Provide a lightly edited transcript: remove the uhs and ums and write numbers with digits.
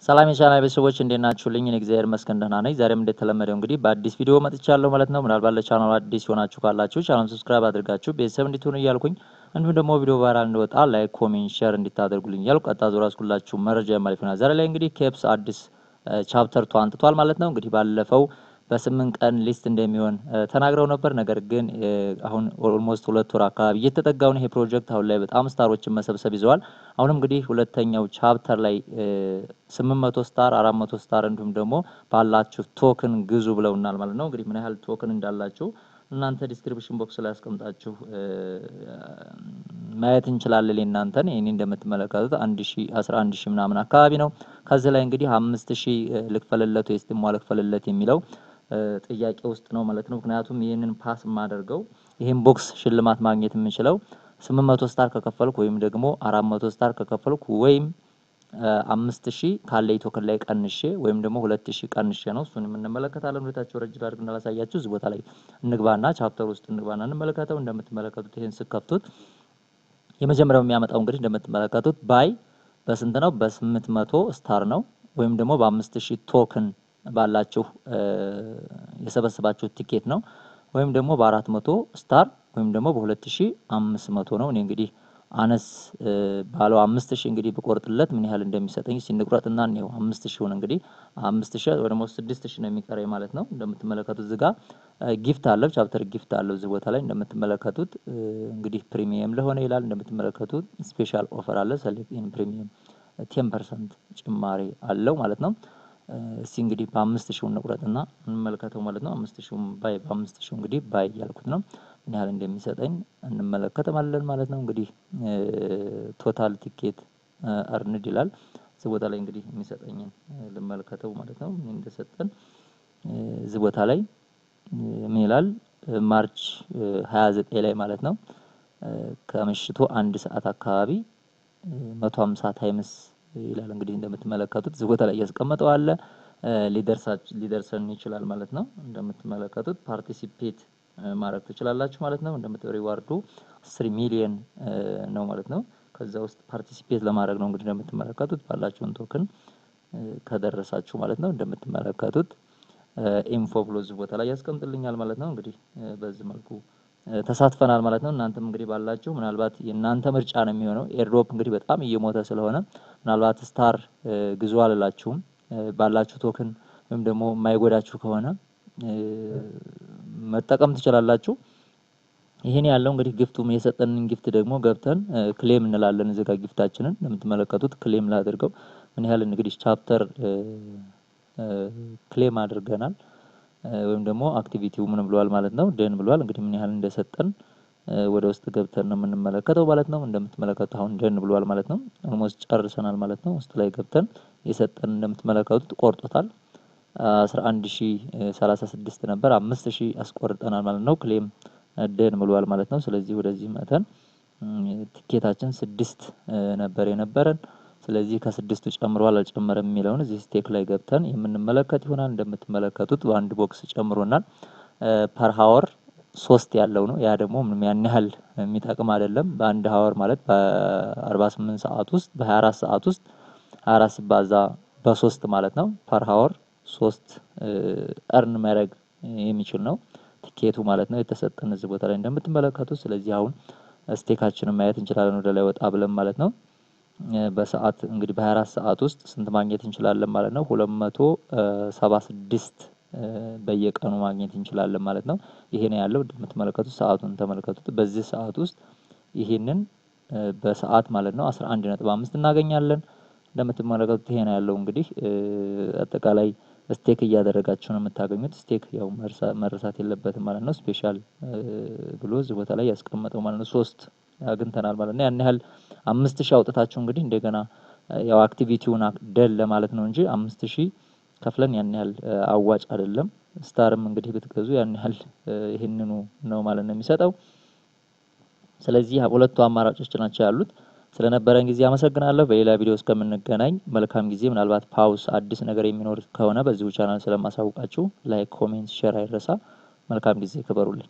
ሰላም የቻናል ቤተሰቦች፣ እንዴት ናችሁልኝ? እኔ እግዚአብሔር ይመስገን ደህና ነኝ። ዛሬም እንደተለመደው እንግዲህ በአዲስ ቪዲዮ መጥቻለሁ ማለት ነው። ምናልባት ለቻናሉ አዲስ የሆናችሁ ካላችሁ ቻናሉን subscribe አድርጋችሁ ቤተሰብ እንድትሆኑ እያልኩኝ፣ እንዲሁም ደግሞ ቪዲዮ viral እንዲወጣ like፣ comment፣ share እንድታደርጉልኝ እያልኩ ቀጥታ ዞር አስኩላችሁ መረጃ የማልፍ ይሆናል። ዛሬ ላይ እንግዲህ ኬፕስ አዲስ chapter 2 አምጥቷል ማለት ነው። እንግዲህ ባለፈው በ8 ቀን list እንደሚሆን ተናግረው ነበር። ነገር ግን አሁን almost 2 ወር አካባቢ እየተጠጋው ነው ይሄ ፕሮጀክት። አሁን ላይ በጣም star ኦችን መሰብሰብ ይዘዋል። አሁንም እንግዲህ ሁለተኛው chapter ላይ 800 star፣ 400 star እንዲሁም ደግሞ ባላችሁ token ግዙ ብለውናል ማለት ነው። እንግዲህ ምን ያህል token እንዳላችሁ እናንተ description box ላይ አስቀምጣችሁ ማየት እንችላለን። እናንተን ይሄን እንደምትመለከቱት 1000፣ 11,000 ምናምን አካባቢ ነው። ከዚህ ላይ እንግዲህ 5000 ልክፈልለት ወይስ ደግሞ አልክፈልለት የሚለው ጥያቄ ውስጥ ነው ማለት ነው። ምክንያቱም ይህንን pass የማደርገው፣ ይህን box ሽልማት ማግኘት የምችለው 800 star ከከፈልኩ ወይም ደግሞ 400 star ከከፈልኩ ወይም 5000 ካለኝ token ላይ ቀንሼ ወይም ደግሞ 2000 ቀንሼ ነው። እሱን የምንመለከታለን። ሁለታቸው ረጅም አድርገን ላሳያችሁ። እዚህ ቦታ ላይ እንግባና chapter ውስጥ እንግባና እንመለከተው። እንደምትመለከቱት ይሄን ስከፍቱት የመጀመሪያው የሚያመጣው እንግዲህ እንደምትመለከቱት buy በስንት ነው? በ800 star ነው ወይም ደግሞ በ5000 token ባላችሁ የሰበሰባችሁ ቲኬት ነው ወይም ደግሞ በ400 star ወይም ደግሞ በ2500 ነው። እኔ እንግዲህ አነስ ባለው 5000 እንግዲህ ብቆርጥለት ምን ያህል እንደሚሰጠኝ ሲንቁረጥና ነው። 5000 ሆነ፣ እንግዲህ 5000 ወይ ደግሞ 6000 ነው የሚቀረኝ ማለት ነው። እንደምትመለከቱት እዚህ ጋር gift አለው፣ chapter gift አለው። እዚህ ቦታ ላይ እንደምትመለከቱት እንግዲህ premium ለሆነ ይላል። እንደምትመለከቱት special offer አለ። Select in premium 10% ጭማሪ አለው ማለት ነው። እስቲ እንግዲህ በ5000 እንቁረጥና እንመልከተው ማለት ነው። 5000 buy፣ በ5000 እንግዲህ buy እያልኩት ነው። ምን ያህል እንደሚሰጠኝ እንመለከተዋለን ማለት ነው። እንግዲህ total ticket earned ይላል። እዚህ ቦታ ላይ እንግዲህ የሚሰጠኝን ልመልከተው ማለት ነው። ምን እንደሰጠን እዚህ ቦታ ላይ ምን ይላል? March 29 ላይ ማለት ነው፣ ከምሽቱ 1 ሰዓት አካባቢ 150 times ይላል። እንግዲህ እንደምትመለከቱት እዚህ ቦታ ላይ እያስቀመጠው አለ፣ ሊደርሰን ይችላል ማለት ነው። እንደምትመለከቱት participate ማድረግ ትችላላችሁ ማለት ነው። እንደምት reward ኡ 10 ሚሊየን ነው ማለት ነው። ከዛ ውስጥ participate ለማድረግ ነው እንግዲህ እንደምትመለከቱት ባላችሁን token ከደረሳችሁ ማለት ነው። እንደምትመለከቱት info ብሎ እዚህ ቦታ ላይ ያስቀምጥልኛል ማለት ነው። እንግዲህ በዚህ መልኩ ተሳትፈናል ማለት ነው። እናንተም እንግዲህ ባላችሁ ምናልባት የእናንተ ምርጫ ነው የሚሆነው። Airdrop እንግዲህ በጣም እየሞተ ስለሆነ ምናልባት star ግዙ አልላችሁም። ባላችሁ token ወይም ደግሞ የማይጎዳችሁ ከሆነ መጠቀም ትችላላችሁ። ይሄን ያለው እንግዲህ gift ኡ የሰጠንን gift ደግሞ ገብተን claim እንላለን። እዚህ ጋር gift ኣችንን እንደምትመለከቱት claim ላድርገው። ምን ያህል እንግዲህ chapter claim አድርገናል ወይም ደግሞ activity ው ምን ብሏል ማለት ነው፣ done ብሏል። እንግዲህ ምን ያህል እንደሰጠን ወደ ውስጥ ገብተን ነው የምንመለከተው ማለት ነው። እንደምትመለከቱት አሁን done ብሏል ማለት ነው። Almost ጨርሰናል ማለት ነው። ውስጥ ላይ ገብተን የሰጠን እንደምትመለከቱት ቆርጦታል። 11,036 ነበር፣ 5000 አስቆርጠናል ማለት ነው። Claim done ብሏል ማለት ነው። ስለዚህ ወደዚህ መተን ቲኬታችን ስድስት ነበር የነበረን። ስለዚህ ከስድስቱ ጨምሯል አልጨመረም የሚለውን እዚህ stake ላይ ገብተን የምንመለከት ይሆናል። እንደምትመለከቱት በአንድ box ጨምሮናል። Per hour ሶስት ያለው ነው። ያ ደግሞ ምንም ያን ያህል የሚጠቅም አይደለም። በአንድ hour ማለት በ48 ሰዓት ውስጥ፣ በ24 ሰዓት ውስጥ 24 ሲባዛ በሶስት ማለት ነው። Per hour ሶስት earn ማድረግ የሚችል ነው ቲኬቱ ማለት ነው የተሰጠን እዚህ ቦታ ላይ እንደምትመለከቱት። ስለዚህ አሁን stake ኣችንን ማየት እንችላለን ወደ ላይ ወጣ ብለን ማለት ነው። በሰዓት እንግዲህ በ24 ሰዓት ውስጥ ስንት ማግኘት እንችላለን ማለት ነው? 276 በየቀኑ ማግኘት እንችላለን ማለት ነው። ይሄ ነው ያለው፣ እንደምትመለከቱት ሰዓቱን ተመልከቱት። በዚህ ሰዓት ውስጥ ይሄንን በሰዓት ማለት ነው 11.5 እናገኛለን። እንደምትመለከቱት ይሄ ነው ያለው። እንግዲህ አጠቃላይ stake እያደረጋችሁ ነው የምታገኙት። Stake ያው መረሳት የለበትም ማለት ነው። Special ብሎ እዚህ ቦታ ላይ ያስቀመጠው ማለት ነው። ሶስት አግኝተናል ማለት ነው። ያን ያህል 5000 አውጥታችሁ እንግዲህ እንደገና ያው activity ውን done ለማለት ነው እንጂ 5000 ከፍለን ያን ያህል አዋጭ አይደለም። Star ም እንግዲህ ብትገዙ ያን ያህል ይህንኑ ነው ማለት ነው የሚሰጠው። ስለዚህ ሁለቱ አማራጮች ናቸው ያሉት። ስለነበረን ጊዜ አመሰግናለሁ። በሌላ ቪዲዮ እስከምንገናኝ መልካም ጊዜ። ምናልባት ፓውስ አዲስ ነገር የሚኖር ከሆነ በዚሁ ቻናል ስለማሳውቃችሁ like፣ comment፣ share አይረሳ። መልካም ጊዜ፣ ክበሩልኝ።